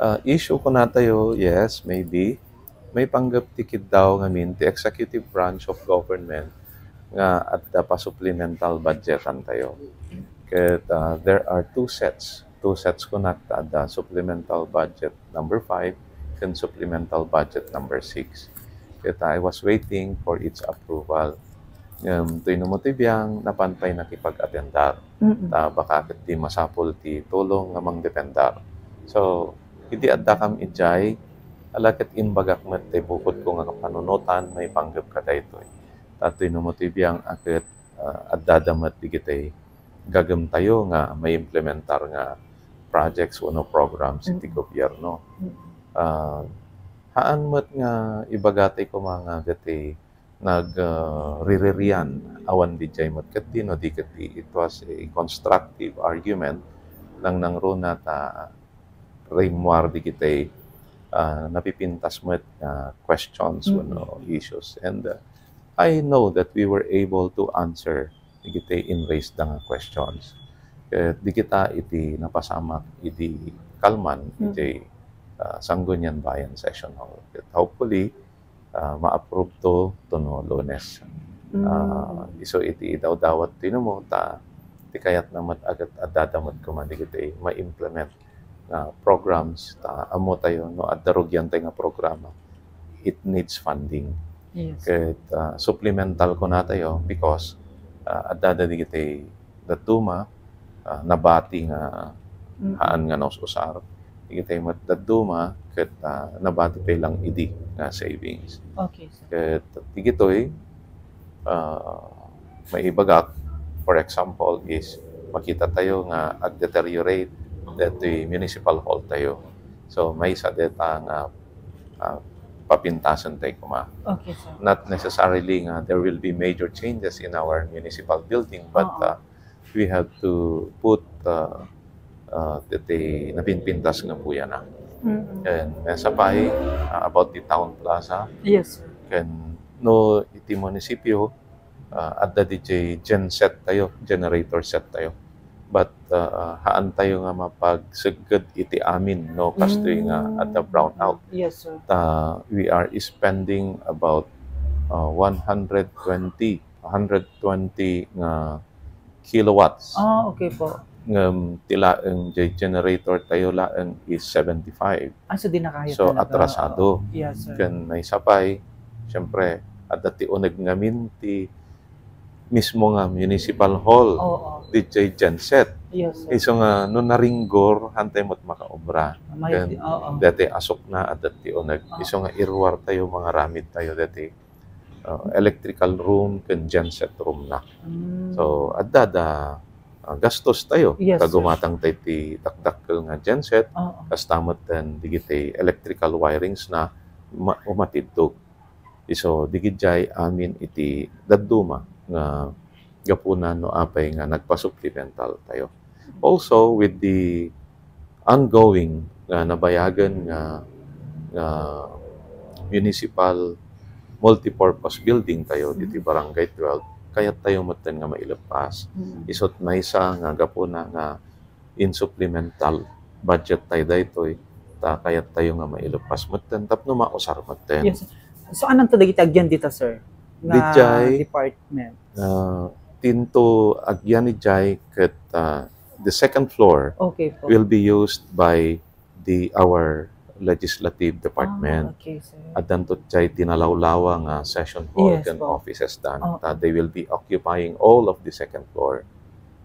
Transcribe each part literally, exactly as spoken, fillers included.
Ah, issue kunatayo, yes, maybe. Maipanggep ti kiddaw ngamin ti executive branch of government nga adda pa supplemental budgetantayo. Ket, ah, there are two sets. Two sets kunak ta adda supplemental budget number five ken supplemental budget number six. Ket I was waiting for its approval. Ngem, toy no mo ti biang, napan pay nakipag-atendar. Mm-mm. Ta baka ket di masapul ti tulong nga mangdependar. So, idi addakam idiay, ala ket imbagak met ti bukodko nga panunotan maipanggep kadaytoy. Ta toy no mo ti biang a ket, ah, addada met digitay gagumtayo nga maimplementar nga projects wenno programs iti Mm. gobyerno. Mm. Ah, haan met nga ibaga ti koma nga dati nag, ah, riririan awan didiay met ketdi no di ketdi. It was a constructive argument. Nangnangruna ta rimmuar digitay, ah, napipintas met nga questions Mm. wenno issues. And, ah, I know that we were able to answer digitay in-raised da nga questions. Ket dagita iti napasamak idi kalman Mm. iti, ah, Sangguniang Bayan Session Hall. Ket hopefully, ah, ma-approve to, to no Lunes. Mm. Ah, isu iti idawdawat ti numo ta ti kayatna met a ket addada met koma digitay ma-implement nga programs ta ammotayo no adda rugiantay nga programa, it needs funding. Yes. Ket, ah, supplemental kunatayo because, ah, addada digitay dadduma, ah, nabati nga Mm. haan nga naus-usar. Digitay met dadduma ket, ah, nabati pay lang idi nga savings. Okay, sir. Ket digitoy, ah, maibagak, for example, is makitatayo nga ag-deteriorate detoy municipal hall tayo. So, maysa deta nga, ah, papintasen tayo koma. Okay, sir. Not necessarily nga there will be major changes in our municipal building, but, Oo. ah, we have to put, ah, ah, deti napinpintas nga puyana. Mm-mm. And, eh, sapay, ah, about the town plaza. Yes, sir. Ken no iti munisipyo, ah, adda didiay genset tayo, generator set tayo. But, ah, haan tayo nga mapagsegged iti amin, no, kastoy nga Mm. adda brownout. Yes, sir. Ta, we are spending about, ah, one hundred twenty, hundred twenty nga kilowatts. Ah, okay po. Ngem ti laeng jay generator tayo laeng is seventy-five. Ah, so di na kaya So, talaga. atrasado. Yes, sir. Ken naisapay, siyempre, adda ti uneg ngamin ti mismo nga municipal hall. Oo. Didiay genset. Yes, sir. Isu nga no naringgor, hantay met makaobra. Ken oo. Deti asukna, adda ti uneg. Oo. Isu nga iruar tayo, mangaramid tayo deti, uh, electrical room ken genset room na. Mm. So, adda da, uh, gastos tayo. Yes, sir. Kagumatang tayo ti dakdakkel nga genset, Oo. kasta met den digiti electrical wirings na ma-, umatiddog. Isu, digidiay amin iti dadduma nga gapuna no apay nga nagpasupplemental tayo. Also, with the ongoing nga nabayagen nga, nga municipal multipurpose building tayo diti Mhm. Barangay twelve, kayat tayo metten nga maileppas. Mhm. Isut maysa nga gapuna nga in supplemental budget tayo daytoy, ta kayat tayo nga maileppas metten tapno mausar metten. Yes. So, ananto dagiti agyan dita, sir? Nga Dijay, department? ah, tinto agyan ijay ket, ah, the second floor Okay po. will be used by the, our legislative department. Ah, okay, sir. Addanto jay tinalawlawa nga session hall Yes ken po. offices dan. Oo. Ta they will be occupying all of the second floor.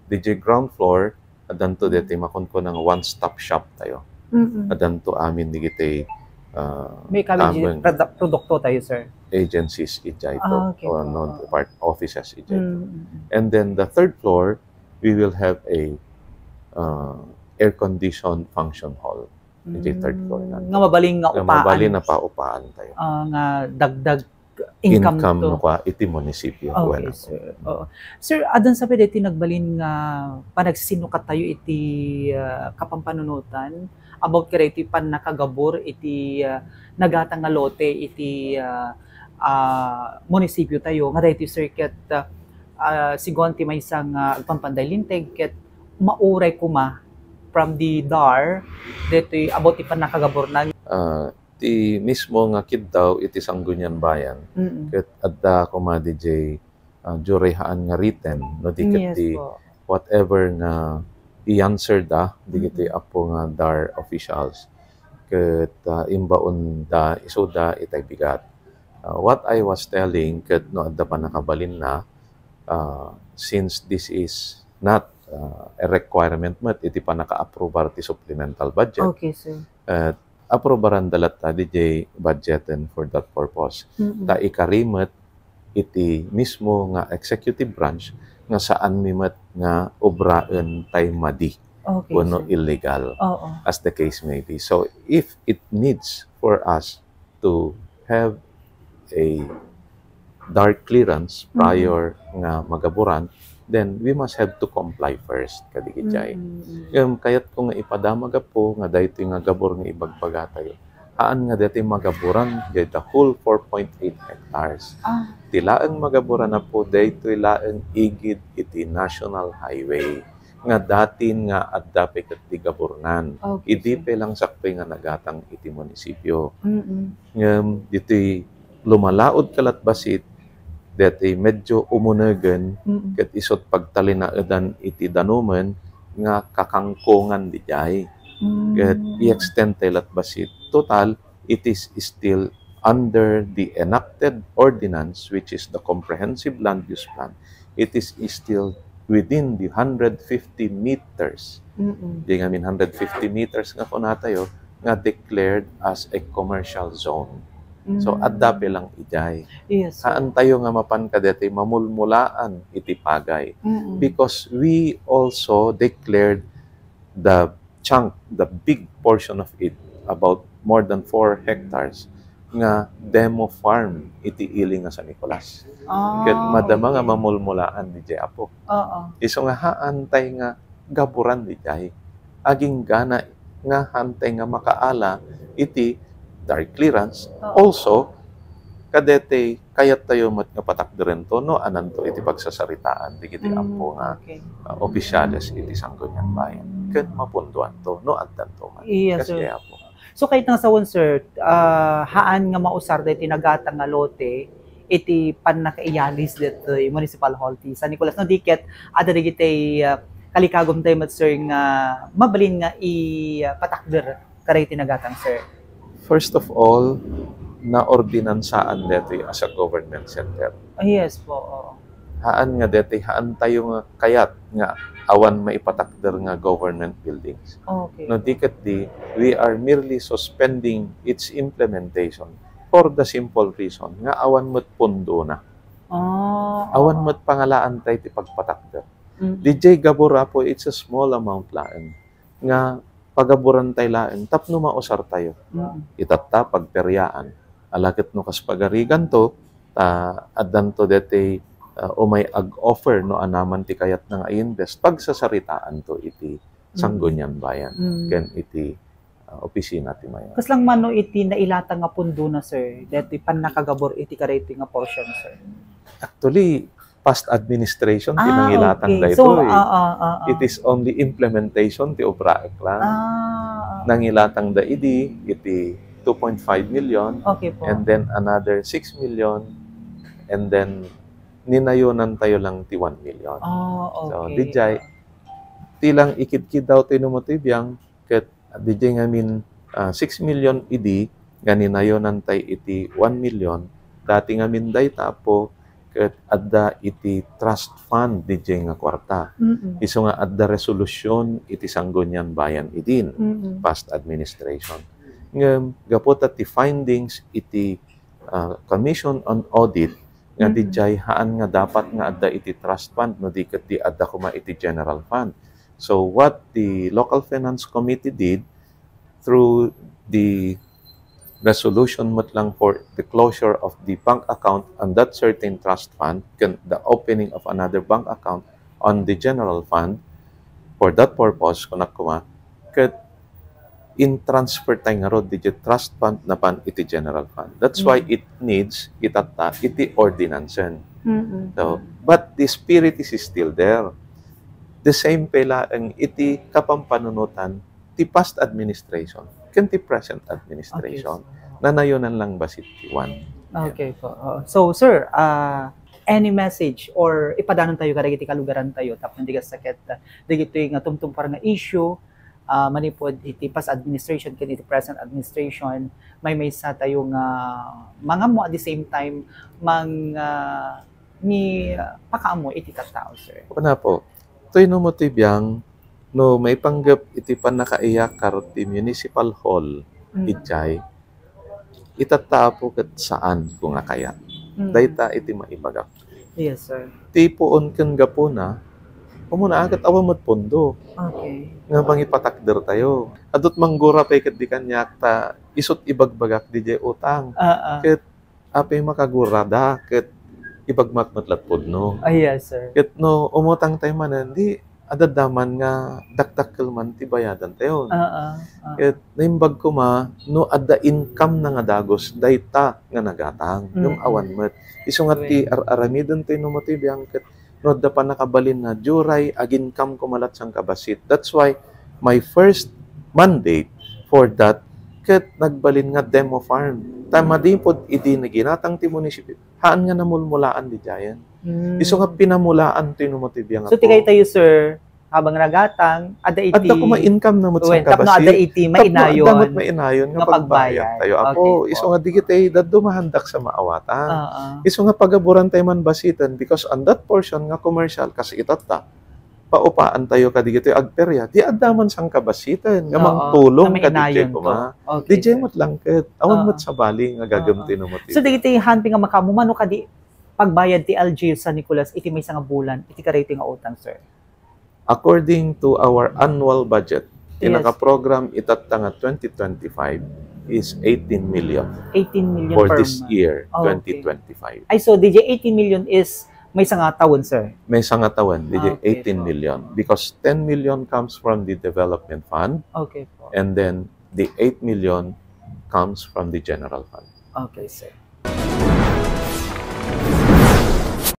Dijay ground floor, addanto Mm. deti makunkuna nga one-stop shop tayo. Mm-mm. Addanto amin digiti, ah, May kami tameng produ-, produkto tayo, sir. agencies ijay to, Ah, okay or po. no, Oo. depart-, offices ijay to. Mm-mm. And then the third floor, we will have a, uh, air-conditioned function hall. Iti third floor na. Mm, nga mabalin nga Nga upaan. mabalin nga paupaan tayo. Ah, nga dagdag income Income to. no kwa iti munisipyo, Okay, wala. sir. Oo. Sir, addan sa pwede ti nagbalin nga panagsisinnukat tayo iti, ah, kapampanunotan about kadaytoy pannakagabur iti, ah, nagatang nga lote iti, ah, ah, munisipyo tayo. Nga daytoy, sir, ket, ah, ah, sigun ti maysa nga agpampanday linteg ket mauray koma from the DAR, ditoy about ti pannakagaburnan. Ah, ti mismo nga kiddaw iti Sangguniang Bayan, Mm-mm. ket adda koma diay, ah, juray haan nga written, no, di ket Yes ti po. whatever nga i-answer da, di ket ti Mm-mm. apo nga DAR officials. Ket, ah, imbaon da, isuda itay bigat. Ah, what I was telling, ket no adda pannakabalinna, ah, since this is not, ah, a requirement met iti pannaka-aprobar ti supplemental budget. Okay, sir. Eh, aprobaran da latta diay budgeten for that purpose. Mm-mm. Ta ikari met iti mismo nga executive branch nga saan mi met nga obraen tay madi Okay, wenno sir. illegal, Oo. as the case may be. So, if it needs for us to have a DAR clearance Mm-mm. prior nga magaburan, then we must have to comply first, kadagiti ay. Mm-mm, mm. Ngem kayatko nga ipadama, Apo, nga daytoy nga gabur nga ibagbagatayo, haan nga daytoy magaburan diay the whole four point eight hectares. Ah. Ti laeng magaburan, Apo, daytoy laeng igid iti National Highway nga datin nga adda pay ket ti gaburnan. Okay, Idi sir. pay lang sakbay nga nagatang iti munisipio. Mm-mm. Ngem ditoy lumalaod ka lat bassit, daytoy medyo umunegen, Mm-mm. ket isut' pagtalinaedan iti danumen nga kakangkongan diay. Mm. Ket i-extend tay lat bassit. Total, it is still under the enacted ordinance, which is the comprehensive land use plan. It is still within the hundred fifty meters. Mm-mm. Di ngamin hundred fifty meters nga kunatayo nga declared as a commercial zone. So, Mm. adda pay lang idiay. Yes, sir. Haantayo nga mapan kadaytoy mamulmulaan iti pagay. Mm-mm. Because we also declared the chunk, the big portion of it, about more than four hectares, nga demo farm iti ili nga San Nicolas. Ah, Ket madama nga okay. mamulmulaan diay, Apo. Oo. Isu nga haantay nga gaburan diay. Aginggana nga haantay nga makaala iti DAR clearance. Oo. Also, kadaytoy kayattayo met nga patakderento no ananto iti pagsasaritaan dagiti Mm, ampo nga, okay. ah, opisyales iti Sangguniang Bayan ken mapundoanto no addanto man. Yes, Kas sir. Kaya po. So, kayat nga sawen, sir, ah, haan nga mausar daytoy nagatang nga lote iti pannakaiyalis ditoy Municipal Hall ti San Nicolas. No, di ket adda dagiti, ah, kalikagumtayo met, sir, nga mabalin nga i-, ah, patakder kadagiti nagatang, sir? First of all, naordinansaan daytoy as a government center. Ah, yes po, oo. Haan nga daytoy, haantayo nga kayat nga awan maipatakder nga government buildings. Okay. No, di ket di, we are merely suspending its implementation for the simple reason nga awan met pundona. Ah, Awan oo. met pangalaantayo ti pagpatakder. Mm. Diay gabur, Apo, it's a small amount laeng nga pagaburantay laeng tapno mausartayo. Mm. Itatta, pagperiaan. Ala ket no kas pagariganto, ta addanto daytoy, ah, umay ag-offer no anaman ti kayatna nga i-invest, pagsasaritaanto iti Mm. Sangguniang Bayan Mm. ken iti, ah, opisina ti mayor. Kasla man no iti nailatang nga pundona, sir, daytoy pannakagabur iti kadaytoy nga portion, sir? Actually, past administration ti Ah, nangilatang okay. daytoy. So, ah, ah, ah, ah. It is only implementation ti obraek lang. Ah, ah. Nangilatangda idi iti two point five million, Okay po. and then another six million, and then ninayonantayo lang ti one million. Ah, So, okay. diay, ti lang ikidkidawtayo no matoy biang, ket diay ngamin, ah, six million idi nga ninayonantay iti one million, dayta ngamin dayta, Apo, ket adda iti trust fund diay nga kuarta. Mm-mm. Isu nga adda resolution iti Sangguniang Bayan idin, Mm-mm. past administration. Ngem, gapu ta ti findings iti, ah, Commission on Audit nga Mm-mm. diay haan nga dapat nga adda iti trust fund no di ket di adda koma iti general fund. So, what the Local Finance Committee did through the resolution met lang for the closure of the bank account on that certain trust fund, ken the opening of another bank account on the general fund for that purpose, kunak koma, ket in-transfer tayo ngarud diay trust fund napan iti general fund. That's why Mm. it needs itatta iti ordinansen. Mm-mm. So, but the spirit is still there. the same pay laeng iti kapampanunotan ti past administration ken ti present administration. Okay, sir. Nanayonan lang basit ti one. Okay po. Oo. So, sir, ah, any message or ipadanon tayo kadagiti kalugaran tayo tapno di kasta ket, ah, dagitoy nga tumtumpar nga issue, ah, manipud iti past administration ken iti present administration, maymaysa tayo nga mangammo at the same time mang, ah, ni, ah, pakaammo iti tattao, sir. Kuna po, toy no mo ti biang, no maipanggep iti pannakaiyak karot ti municipal hall, Mm. Idiay, itatta po ket saan ko nga kayat. Mm. Dayta iti maibagak. Yes, sir. Ti puon ken gapuna, umuna ket awan met pondo. Okay. Nga mangipatakder tayo. Adut manggura pay ket di kaniak ta isut ibagbagak didiay utang. Ah, ah. Ket apay makagurada ket ibagmak met lat pudno. Ah, yes, sir. Ket no umutang tayo manen, di adda man nga dakdakkel man ti bayadan tayo. Ah, ah, ah. Ket naimbag koma no adda income na nga dagus dayta nga nagatang. Ngem Mm. awan met. Isu nga ti Well. ar-aramiden tayo no mo ti biang ket no adda pannakabalin na, diay aginkam ko malat sangkabassit. That's why my first mandate for that ket nagbalin nga demo farm. Ta manipud idi naginatang ti munisipyo, haan nga namulmulaan didiayen. Mm. Isu nga pinamulaan ti no mo ti biang So, ti apo. Kaytayo, sir, habang nagatang, adda iti Adda koma income na met Wen, tapno sangkabassit. Adda iti Tapno mainayon adda met mainayon nga nga pagbayad pagbayad. Tayo, apo. Okay po. Isu nga digiti, daddo mahandak sa maawatan. Oo. Isu nga pagaburan tayo man bassiten because on that portion nga commercial, kas itatta, paupaan tayo kadigiti agperya. Di adda man sangkabassiten nga Oo, mangtulong nga mainayon kadigiti ko. Koma. Okay, Di sir. Met lang ket. Awan Oo. Met sabali nga gagem Oo. Ti no mo ti So, biang. Digiti hanpi nga makaammo mano kadi pagbayad ti L G U San Nicolas iti maysa nga bulan, iti karaytoy nga utang, sir? According to our annual budget, ti Yes. nakaprogram itatta nga twenty twenty-five is eighteen million Eighteen million for per this month. Year, Oh, okay. twenty twenty-five. Ay, so, didiay eighteen million is maysa nga tawen, sir? Maysa nga tawen, didiay Ah, okay eighteen million. Po. Because ten million comes from the development fund, Okay po. And then the eight million comes from the general fund. Okay, sir.